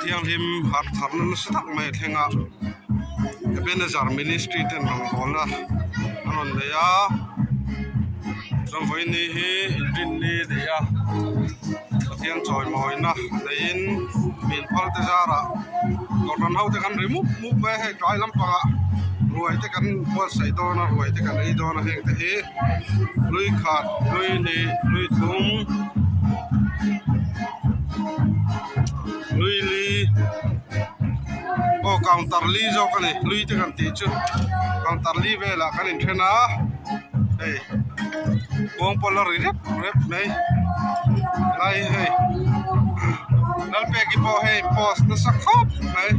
Thianghlim harh tharna nasa tak mai a thleng a Ebenezer Ministry ten rawngbawlna an rawn nei a chuan vawiin hi inrinni a ni a Pathian chawimawina neiin min phal te zarah kohhran ho te kan ri mup mup mai a hei tlai lampangah ruai te kan buatsaih dawn a ruai te kan ei dawn a heng te hi lui khat lui hnih lui thum lui li aw counter li zawk a ni lui te kan tih chu counter li velah kan inthen a hei kawng pawh la ri rep rep mai lai hi hei Lalpeki pawh hei post nasa khawp mai.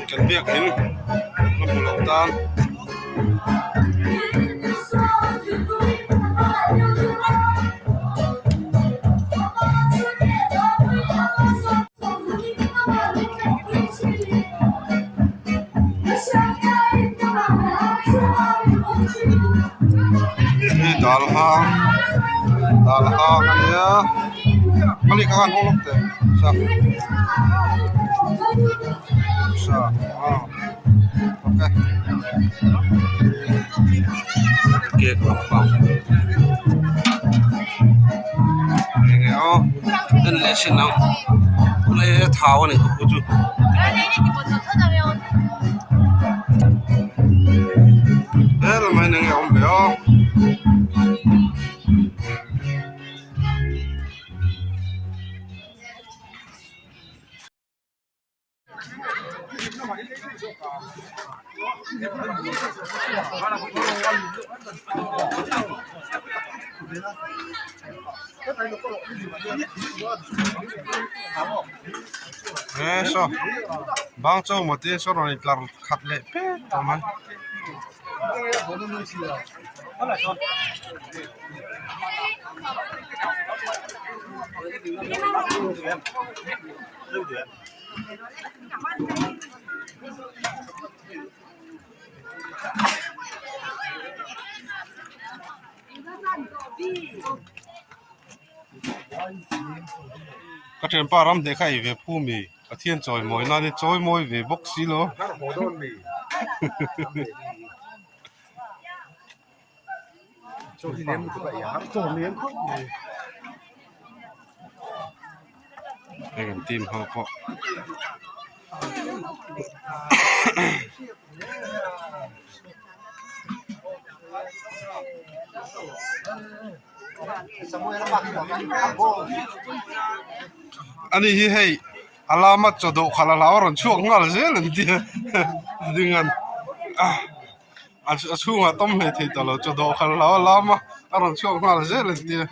Kan biakin a hmu lo tan. Hei dal hang dal hang a nia mali kha khan hawng lawk teh sa sa aw ok cake lampang enge aw en leh sin ang hei a thau a ni khu chu. He lamah hian enge a awm ve aw. He saw bang chaw maw te saw rawn intlar khat leh pek tawh mai. Ka thianpa ram hneh kha ei ve phu mi Pathian chawimawi nan hi chawimawi ve bawk si lo. Hei kan team ho pawh Ani hi hei a lama chaw dawh khalh a hlau a rawn chhuak nghal zel an tia ding an a chhungah tawm hlei thei tawh lo chaw dawh khalh a hlau a lama a rawn chhuak nghal zel an tia.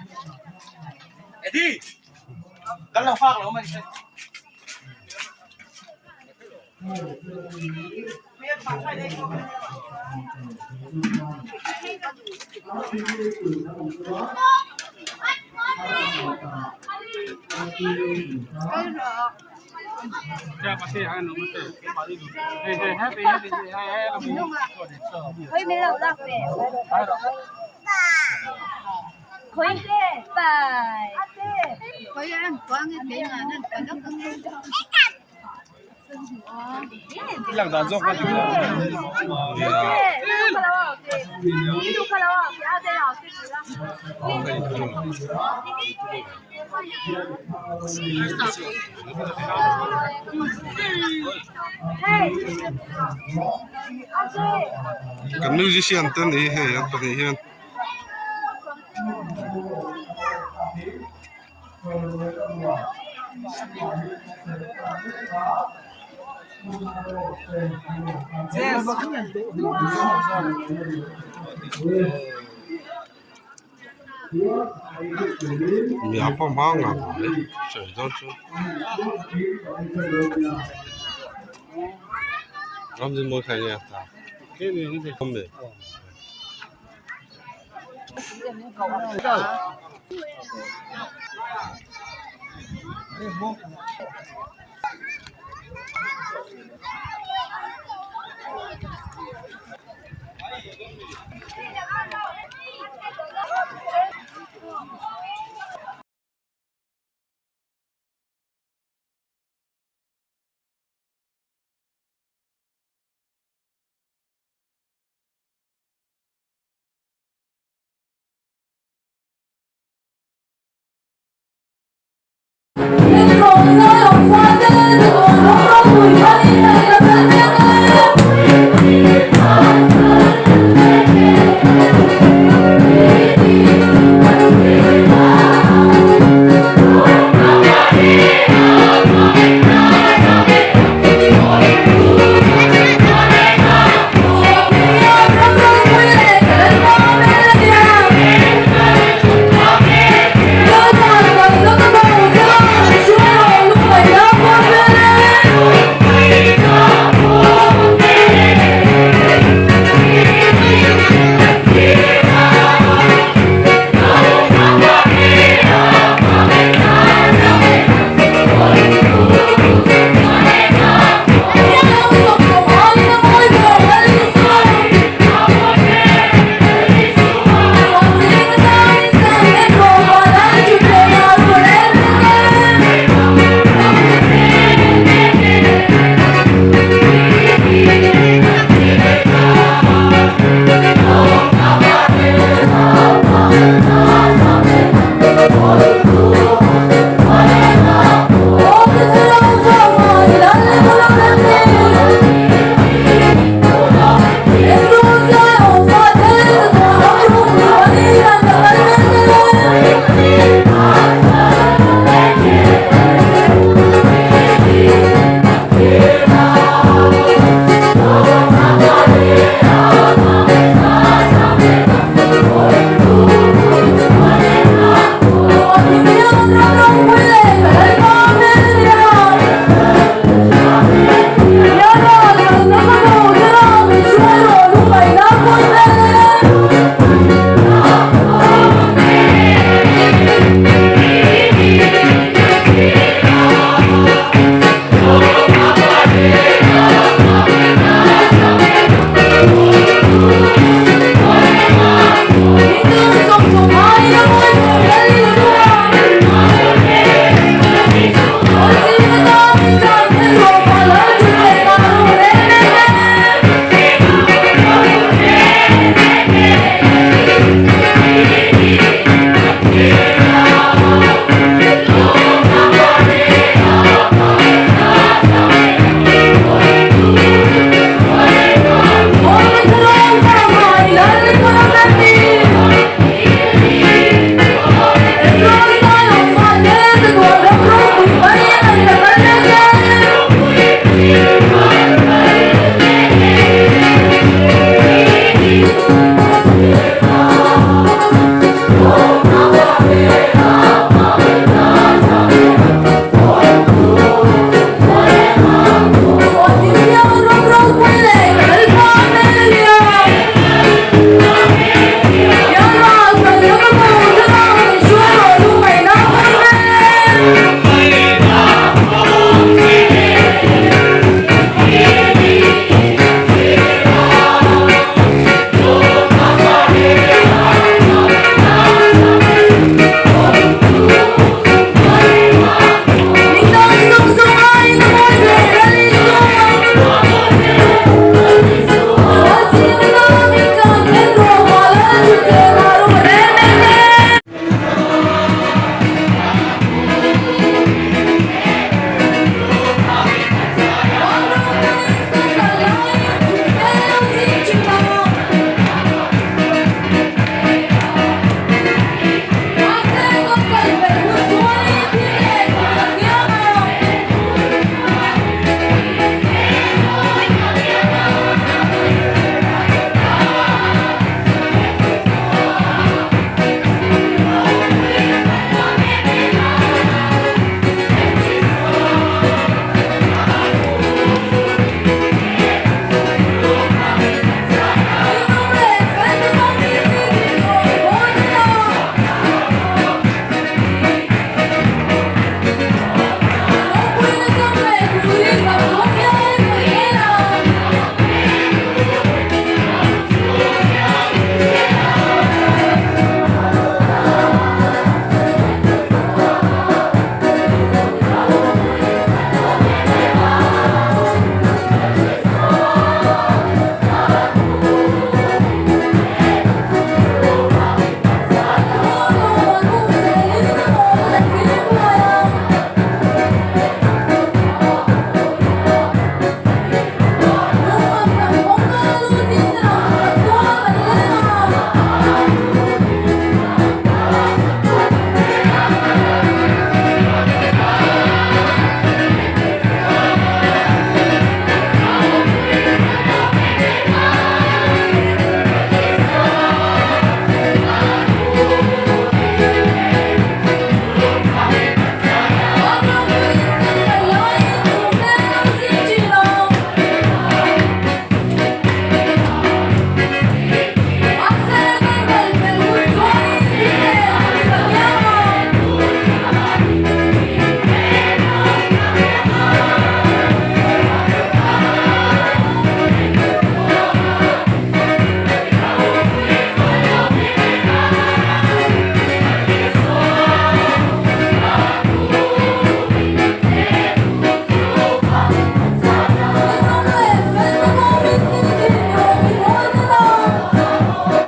Kan musician te ni hei an pahnih hian. Mi a pawh hma ngang mai sawi dawn chu ramdinmawi kha enge a ta